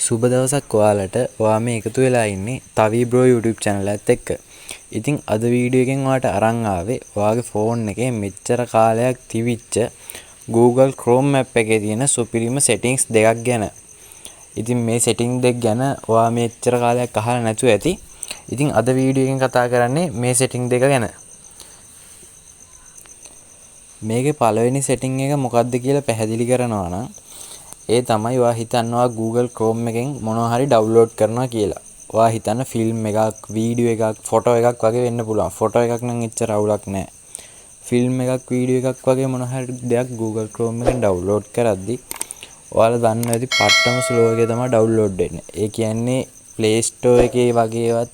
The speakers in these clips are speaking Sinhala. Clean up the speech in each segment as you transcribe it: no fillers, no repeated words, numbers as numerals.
සුබ දවසක් ඔයාලට. ඔයා මේ එකතු වෙලා ඉන්නේ තවි බ්‍රෝ YouTube channel එකත් එක්ක. ඉතින් අද වීඩියෝ එකෙන් ඔයාට අරන් ආවේ ඔයාගේ ෆෝන් එකේ මෙච්චර කාලයක් තිබිච්ච Google Chrome app එකේ තියෙන සුපිරිම settings දෙකක් ගැන. ඉතින් මේ setting දෙක ගැන ඔයා මෙච්චර කාලයක් අහලා නැතුව ඇති. ඉතින් අද වීඩියෝ එකෙන් කතා කරන්නේ මේ setting දෙක ගැන. මේකේ පළවෙනි setting එක මොකද්ද කියලා පැහැදිලි කරනවා නම් ඒ තමයි ඔයා හිතන්න ඔයා Google Chrome එකෙන් මොනවා හරි ඩවුන්ලෝඩ් කරනවා කියලා. ඔයා හිතන්න ෆිල්ම් එකක්, වීඩියෝ එකක්, ෆොටෝ එකක් වගේ වෙන්න පුළුවන්. ෆොටෝ එකක් නම් එච්චර අවුලක් නෑ. ෆිල්ම් එකක්, වීඩියෝ එකක් වගේ මොන හරි දෙයක් Google Chrome එකෙන් ඩවුන්ලෝඩ් කරද්දි ඔයාලා දන්නවා ඇති පට්ටම ස්ලෝ එකේ තමයි ඩවුන්ලෝඩ් වෙන්නේ. ඒ කියන්නේ Play Store එකේ වගේවත්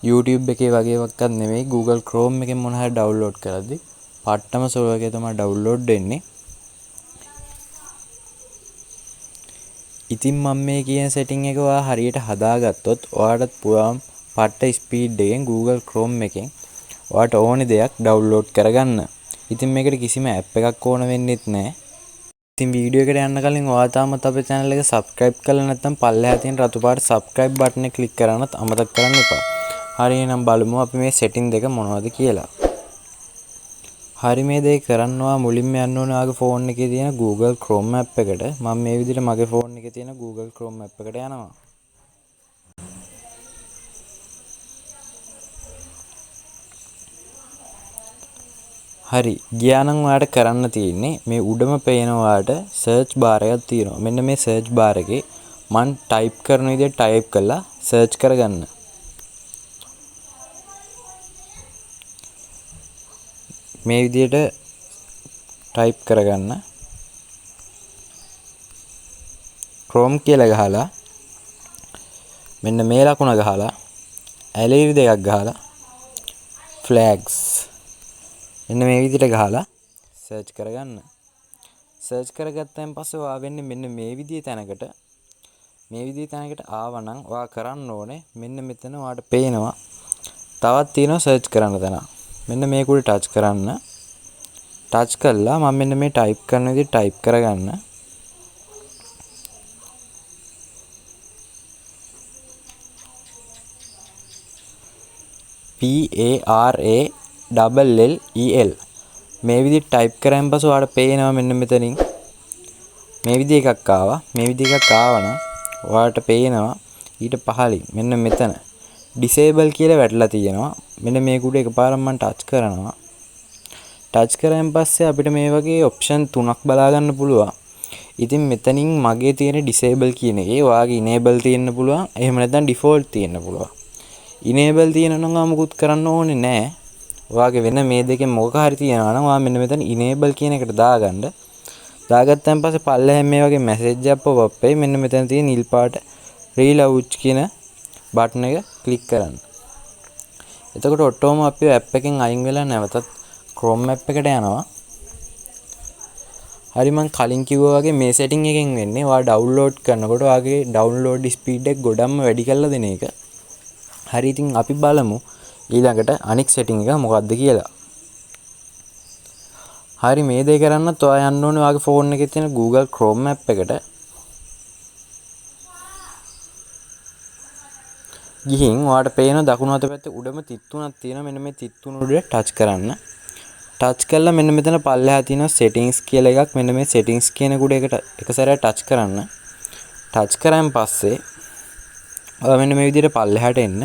YouTube එකේ වගේවත් නෙමෙයි, Google Chrome එකෙන් මොන හරි ඩවුන්ලෝඩ් කරද්දි පට්ටම ස්ලෝ එකේ තමයි ඩවුන්ලෝඩ් වෙන්නේ. ඉතින් මම මේ කියන සෙටින් එක ඔයා හරියට හදාගත්තොත් ඔයාටත් පුළුවන් පට්ට ස්පීඩ් එකෙන් Google Chrome එකෙන් ඔයාට ඕනි දෙයක් ඩවුන්ලෝඩ් කරගන්න. ඉතින් මේකට කිසිම ඇප් එකක් ඕන වෙන්නෙත් නෑ. ඉතින් වීඩියෝ එකට යන්න කලින් ඔයා තාමත් අපේ channel එක subscribe කරලා නැත්නම් පල්ලෙහා තියෙන රතු පාට subscribe button එක ක්ලික් කරන්නත් අමතක කරන්න එපා. හරි එහෙනම් බලමු අපි මේ සෙටින් දෙක මොනවද කියලා. හරි මේ දේ කරන්න ඔයා මුලින්ම යන්න ඕනේ ඔයාගේ ෆෝන් එකේ තියෙන Google Chrome app එකට. මම මේ විදිහට මගේ ෆෝන් එකේ තියෙන Google Chrome app එකට යනවා. හරි ගියා නම් ඔයාට කරන්න තියෙන්නේ මේ උඩම පේන ඔයාට සර්ච් බාර් එකක් තියෙනවා. මෙන්න මේ සර්ච් බාර් එකේ මං ටයිප් කරන විදිහට ටයිප් කරලා සර්ච් කරගන්න. මේ විදිහට ටයිප් කරගන්න. Chrome කියලා ගහලා මෙන්න මේ ලකුණ ගහලා ඇලීරි දෙකක් ගහලා flags මෙන්න මේ විදිහට ගහලා සර්ච් කරගන්න. සර්ච් කරගත්තයින් පස්සේ ඔයා වෙන්නේ මෙන්න මේ විදිහේ තැනකට. මේ විදිහේ තැනකට ආවනම් ඔයා කරන්න ඕනේ මෙන්න මෙතන ඔයාට පේනවා තවත් තියෙනවා සර්ච් කරන්න තැන. මෙන්න මේක උඩ ටච් කරන්න. ටච් කළා මම මෙන්න මේ ටයිප් කරන විදිහට ටයිප් කරගන්න. P A R A L L E L මේ විදිහට ටයිප් කරාන් පස්සේ ඔයාලට පේනවා මෙන්න මෙතනින් මේ විදිහ එකක් ආවා. මේ විදිහ එකක් ආවනම් ඔයාලට පේනවා ඊට පහලින් මෙන්න මෙතන ඩිසේබල් කියලා වැටලා තියෙනවා. මෙන්න මේක උඩ එකපාරක් මම ටච් කරනවා. ටච් කරාන් පස්සේ අපිට මේ වගේ ඔප්ෂන් තුනක් බලා ගන්න පුළුවන්. ඉතින් මෙතනින් මගේ තියෙන ඩිසේබල් කියන එකේ ඔයාගේ ඉනේබල් තියෙන්න පුළුවන්. එහෙම නැත්නම් ඩිෆෝල්ට් තියෙන්න පුළුවන්. ඉනේබල් තියෙනවා නම් ඔයා මුකුත් කරන්න ඕනේ නෑ. ඔයාගේ වෙන මේ දෙකෙන් මොකක් හරි තියෙනවා නම් ඔයා මෙන්න මෙතන ඉනේබල් කියන එකට දාගන්න. දාගත්තන් පස්සේ පල්ලෙහෙන් මේ වගේ මැසේජ් එකක් පොප් අප් වෙයි. මෙන්න මෙතන තියෙන නිල් පාට රීලවුච් කියන බටන් එක ක්ලික් කරන්න. එතකොට ඔටෝම අපි ඇප් එකෙන් අයින් වෙලා නැවතත් Chrome app එකට යනවා. හරි මං කලින් කිව්වා වගේ මේ සෙටින් එකෙන් වෙන්නේ ඔයා ඩවුන්ලෝඩ් කරනකොට ඔයාගේ ඩවුන්ලෝඩ් ස්පීඩ් එක ගොඩක්ම වැඩි කරලා දෙන එක. හරි ඉතින් අපි බලමු ඊළඟට අනික් සෙටින් එක මොකද්ද කියලා. හරි මේ දේ කරන්නත් ඔයා යන්න ඕනේ ඔයාගේ ෆෝන් එකේ තියෙන Google Chrome app එකට. ගිහින් ඔයාට පේන දකුණු අත පැත්තේ උඩම තිත් තුනක් තියෙනවා. මෙන්න මේ තිත් තුන උඩ ටච් කරන්න. ටච් කළා මෙන්න මෙතන පල්ලෙහා තියෙනවා සෙටින්ග්ස් කියලා එකක්. මෙන්න මේ සෙටින්ග්ස් කියන කුඩ එකට එක සැරයක් ටච් කරන්න. ටච් කරාන් පස්සේ ඔයා මෙන්න මේ විදිහට පල්ලෙහාට එන්න.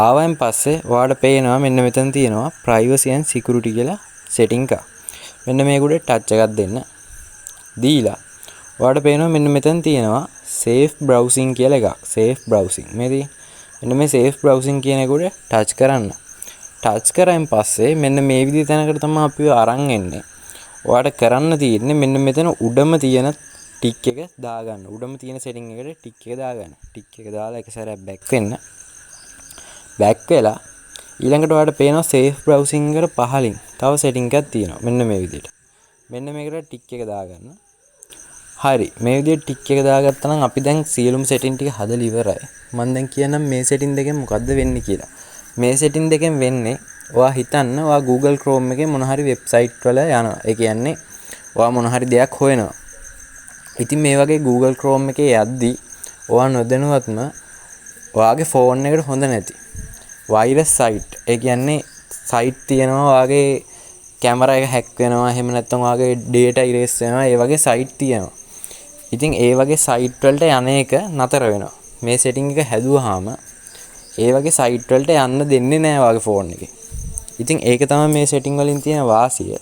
ආවයින් පස්සේ ඔයාට පේනවා මෙන්න මෙතන තියෙනවා ප්‍රයිවසි ඇන්ඩ් සිකියුරිටි කියලා සෙටින් එකක්. මෙන්න මේක උඩ ටච් එකක් දෙන්න. දීලා ඔයාට පේනවා මෙන්න මෙතන තියෙනවා සේෆ් බ්‍රවුසින් කියලා එකක්. සේෆ් බ්‍රවුසින් මේ තියෙන්නේ. මෙන්න මේ සේෆ් බ්‍රවුසින් කියන එක උඩ ටච් කරන්න. ටච් කරායින් පස්සේ මෙන්න මේ විදිහ තැනකට තමයි අපිව අරන් එන්නේ. ඔයාට කරන්න තියෙන්නේ මෙන්න මෙතන උඩම තියෙන ටික් එක දාගන්න. උඩම තියෙන සෙටින් එකට ටික් එක දාගන්න. ටික් එක දාලා එක සැරයක් බැක් වෙන්න. බැක් වෙලා ඊළඟට ඔයාට පේනවා සේෆ් බ්‍රවුසින් එකට පහලින් තව සෙටින් එකක් තියෙනවා. මෙන්න මේ විදිහට. මෙන්න මේකට ටික් එක දාගන්න. හරි මේ විදිහට ටික් එක දාගත්තා නම් අපි දැන් සියලුම සෙටින් ටික හදලා ඉවරයි. මම දැන් කියන්නම් මේ සෙටින් දෙකෙන් මොකද්ද වෙන්නේ කියලා. මේ සෙටින් දෙකෙන් වෙන්නේ ඔයා හිතන්න ඔයා Google Chrome එකේ මොන හරි වෙබ්සයිට් වල යනවා. ඒ කියන්නේ ඔයා මොන හරි දෙයක් හොයනවා. ඉතින් මේ වගේ Google Chrome එකේ යද්දි ඔයා නොදැනුවත්ම ඔයාගේ ෆෝන් එකට හොඳ නැති වෛරස් සයිට්, ඒ කියන්නේ සයිට් තියෙනවා ඔයාගේ කැමරා එක හැක් වෙනවා, එහෙම නැත්නම් ඔයාගේ ඩේටා ඉරේස් වෙනවා, ඒ වගේ සයිට් තියෙනවා. ඉතින් ඒ වගේ සයිට් වලට යන එක නතර වෙනවා. මේ සෙටින් එක හැදුවාම ඒ වගේ සයිට් වලට යන්න දෙන්නේ නෑ ඔයාගේ ෆෝන් එකේ. ඉතින් ඒක තමයි මේ සෙටින් වලින් තියෙන වාසිය.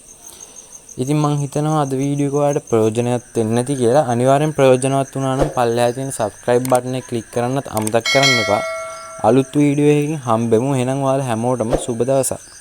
ඉතින් මං හිතනවා අද වීඩියෝ එක ඔයාලට ප්‍රයෝජනවත් වෙන්න ඇති කියලා. අනිවාර්යෙන් ප්‍රයෝජනවත් වුණා නම් පල්ලෙහා තියෙන subscribe button එක ක්ලික් කරන්නත් අමතක කරන්න එපා. අලුත් වීඩියෝ එකකින් හම්බෙමු. එහෙනම් ඔයාලා හැමෝටම සුබ දවසක්.